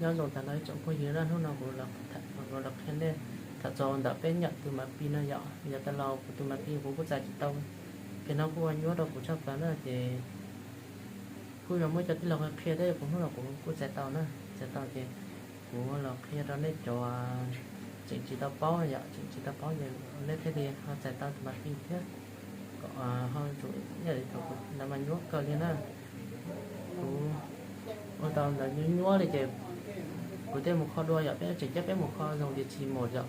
Nyob zoo tag nrho ib tsoom phooj ywg na, hnub no kuv los qhia nej tham txog ntawm peb nyiam tus mas pi no yom. Yav tas los kuv tus mas pi kuv kuj txais tsis tau, ces no kuj ua nyuaj rau kuv tshaj plaws na, ces kuj yog muab cov tij laug qhia thiab, kuv hnub no kuv kuj txais tau na, txais tau ces kuv los qhia rau nej cov tseem tsis tau paub yom, tseem tsis tau paub ces nej thiaj li ho txais tau tus mas pi thiab. Kom ho tsum ib yam li thaum kuv ntawd mas nyuaj kawg li na. Kuv ua tau ntawd nyuaj nyuaj li ces kuv thiaj mus kho dua yom, peb tseem coj peb mus kho Zone decimal yom.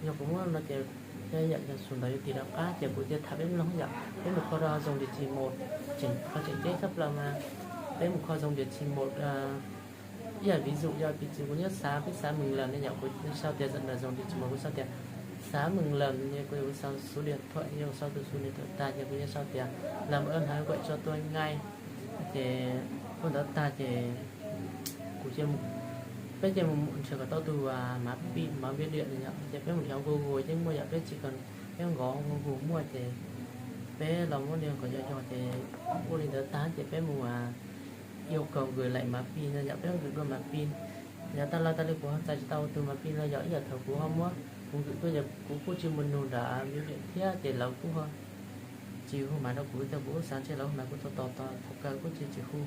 Yog kuv muab no ces yam yog xus ntawd yuav tim rov qab ces kuv thiaj tham peb mloog yom, peb mus kho rau Zone decimal, tseem qhov tseem ceeb tshaj plaws mas peb mus kho Zone decimal. Ib yam vis dụ yog piv txwv kuv nyob xav, peb xav mừng lawm ne yom, kuv sau tias ntawm Zone decimal kuv sau tias xav mừng lawm ne, kuv yuav sau số điện thoại, yog sau tus số điện thoại tag ces kuv yuav sau tias làm ơn hãy gọi cho tôi ngay. Ces ua ntawd tag ces kuv cia, peb cia mus nrhiav kom tau tus mas pi mas pi điện no yom, ces peb mus nrhiav Google yeej muaj yom, peb tsis, peb nkaus Google muaj ces peb los muab nias kom yog yog ces ua li ntawd tag ces peb mus yêu cầu gửi lệnh mà pi no yom, peb nkwm dua mas pi. Yav tas los tas li kuv ho txais tsis tau tus mas pi no yom, ib yam thaum kuv ho muab kuv nkwm tuaj ces kuv kuj tsis mus nug nram pi điện thiab ces lawv kuj ho tsis hu mas rau kuv, ces kuv xav ntshe lawv hu mas kuv tos tos tos thaum kawg kuj tsis tsis hu.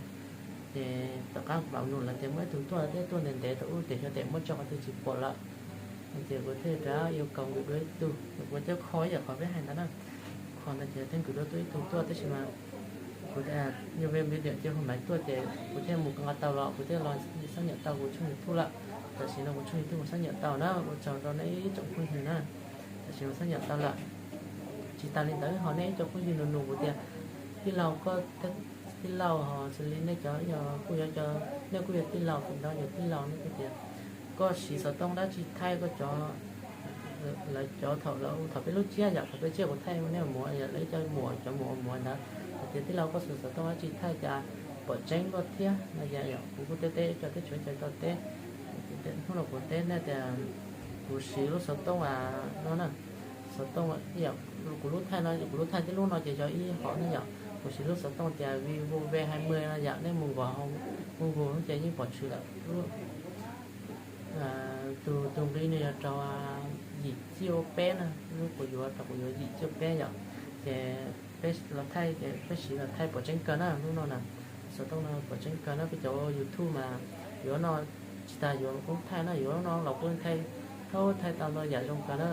Ces tom qab kuv mam nug lawv tias muaj ib tug tuaj thiab tuaj ntev ntev thaum ub ces xyov tes muab tso qhov twg tsis pom lawm. Ces kuv thiaj rov yêu cầu nkwm dua ib tug, kuv thiaj kho ib yam qhov peb hais ntawd na, kho ntawd ces thiaj nkwm dua tuaj ib tug tuaj, tab sis mas kuv, nhân viên pi điện cia hu mas tuaj ces kuv thiaj mus nqa tau los, kuv thiaj los xác nhận tau kuv tshooj YouTube lawm. Tam sim no kuv tshooj YouTube kuv xác nhận tau na, ua tsaug rau nej ib tsoom phooj ywg na. Tam sim no xác nhận tau lawm. Tsis tas li ntawd ho nej ib co phooj ywg nug nug kuv tias tij laug koj, tij laug ho xws li nej cov yog kuj yog, nej kuj yog tij laug feem ntau yog tij laug nej kuj tias koj siv xov tooj dab tsi thaij koj cov, lawv cov thaum, thaum peb lub tsiab yom, thaum peb tsiab kuv thaij nej muam yom, lawv ib co muam, cov muam muam ntawd hais tias tij laug koj siv xov tooj dab tsi thaij cas pom tseeb koj thiab no yom. Kuv kuj teb teb cov teb chaws cov tau teb, hnub no kuv teb nej tias kuv siv lub xov tooj no na, xov tooj, kuv lub thaij no, kuv lub thaij tib lub no ces yog ib hom ne yom, kuv siv lub xov tooj tias Vivo V hai mươi no yom, nej mus nkaus Google ces yeej pom tshwm lawm. Tus, tus nqi no yog rau yim ciaj peb na, lub kuv yuav rau kuv yuav yim ciaj peb yom. Ces peb los thaij, ces peb siv los thaij pom tseeb kawg na lub no na. Xov tooj no pom tseeb kawg na, peb cov YouTube mas yuav no tsis tas yuav koob thaij na, yuav no los kuj thaij, thaij tau ntau yam zoo kawg na,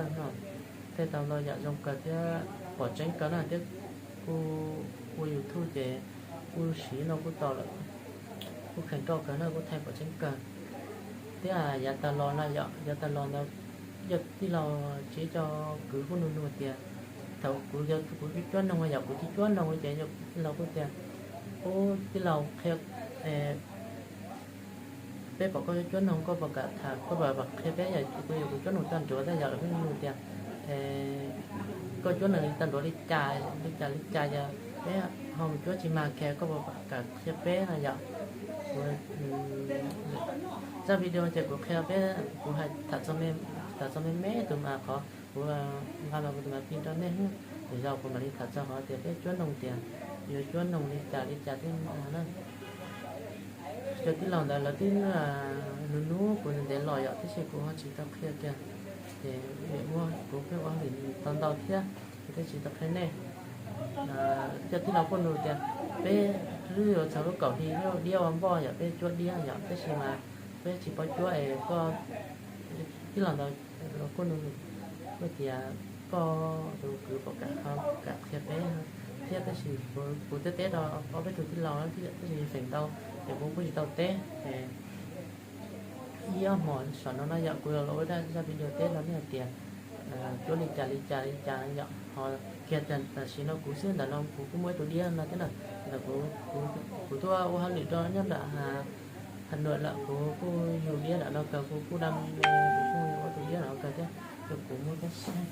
thaij tau ntau yam zoo kawg thiab pom tseeb kawg na thiab. Kuj ua YouTube ces kuj siv no kuj tau lawm, kuj kheev roj kawg na, kuj thaij pom tseeb kawg. Thiab yav tas los no yom, yav tas los ntawd yog tij laug tsev cov kwv kuj nug nug tias thaum kuv yog kuv cuab noog yom, kuv tsis cuab noog ces yog tij laug kuj tias, ub tij laug qhia, peb pom koj cuab noog koj puas kam tham, koj puas qhia peb yom, kuv yog kuv cuab noog tag nrho thiab yom, lawv kuj nug tias koj cuab noog tag nrho li cas li cas li cas yom, peb ho mus cuab tsis mag kiag, koj puas kam qhia peb no yom. Kuv zaj video ces kuv qhia peb, kuv hais tham txog me me tus mas qhov kuv nqa los kuv tus mas pi rau nej, lwm zaus kuv mam li tham txog qhov tias peb cuab noog tias yuav cuab noog li cas li cas thiab na. Cov tij laug ntawd lawv twb nug nug kuv ntev los yom, tab sis kuv ho tsis tau qhia kiag, ces vim muaj kuv pheej ua hauj lwm tau ntau thiab, ces thiaj tsis tau qhia nej. Cov tij laug kuj nug tias peb twb yuav txog lub kaum hli lub diab ua npoj yom, peb cuab diab yom, tab sis mas peb tsis paub cuab es koj, tij laug ntawd kuj nug kuj tias koj tus kwv puas kam, kam qhia peb thiab, tab sis kuv teb teb rau ob peb tug tij laug tab sis feem ntau ces kuv kuj tsis tau teb. Ib ob hmo saum no no yom, kuv los ua zaj video teb rau nej hais tias cuab li cas li cas li cas yom, ho kiag tam sim no kuv xwb ntawm no kuv kuj muaj ib tug diab no thiab na, ntawm kuv tuaj ua hauj lwm rau nyob nram Hà Nội lawm, kuv kuj yug diab nram no kawg, kuv kuj đam mê, kuv kuj ua tus diab nram no kawg thiab, ces kuv muab kab saib.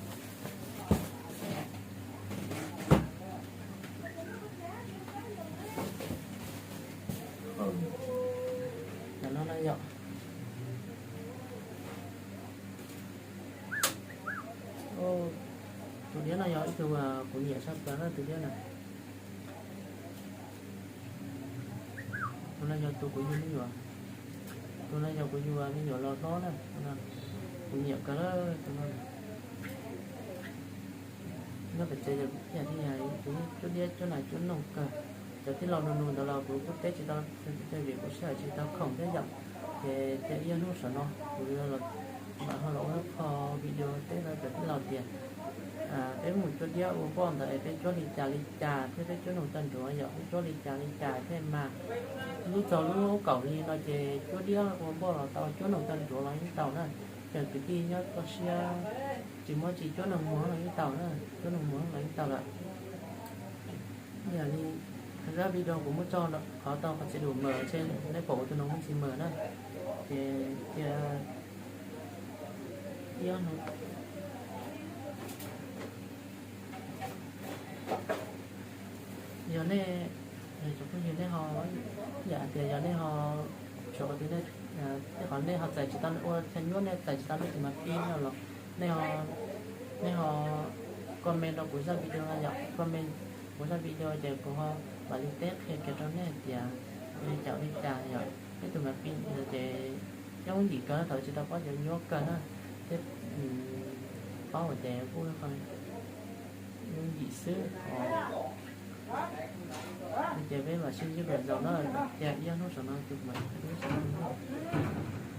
Ntawm no no yom. Tus diab no yog ib tug kuv nyiam tshaj plaws na, tus diab na. Tus no yog tus kuv yug me nyuam. Tus no yog kuv yuav me nyuam los hlob na, tus no kuv nyiam kawg lawm tus no. Nyob pem tsev yog kuv thiaj li hais tus cuab diab cuab nas cuab noog kawg. Cov tij laug nug nug ntawd los kuv kuj teb tsis tau, vim kuv sij hawm tsis tau khoom thiab yom. Ces cia ib ob hnub saum no kuv mam ho los ua ib qho video teb rau cov tij laug tias peb mus cuab diab ua npoj ntawd es peb cuab li cas li cas thiab peb cuab noog tag nrho yom, peb cuab li cas li cas thiaj mas. Lub txog lub kaum hli no ces cuab diab ua npoj los tau, cuab noog tag nrho los yeej tau na. Yog kwv tij nyob toj siab tsis muaj tsis cuab noog muag los yeej tau na, cuab noog muag los yeej tau lawm. Yog li zaj video kuv muab tso qhov tau qhov txiv dum mas ntshe nej pom ua tus no muaj txiv mas na. Ces cia ib ob hnub yog nej, cov phooj ywg nej ho, yam tias yog nej ho, tsuav qhov twg, tej qhov nej ho txais tsis tau ua chaw nyuaj, nej txais tsis tau nej tus mas pib no los nej ho, nej ho comment rau kuv zaj video no yom, comment kuv zaj video ces kuv ho mam li teb qhia kiag rau nej hais tias ua li cas ua li cas yom. Nej tus mas pib ces coob yim kawg thaum tsis tau paub ces nyuaj kawg na, thiab paub ces kuj yim xwb os. Ces peb mam sib ntsib lwm zaus na, cia ib ob hnub saum no ces kuv mam li hais.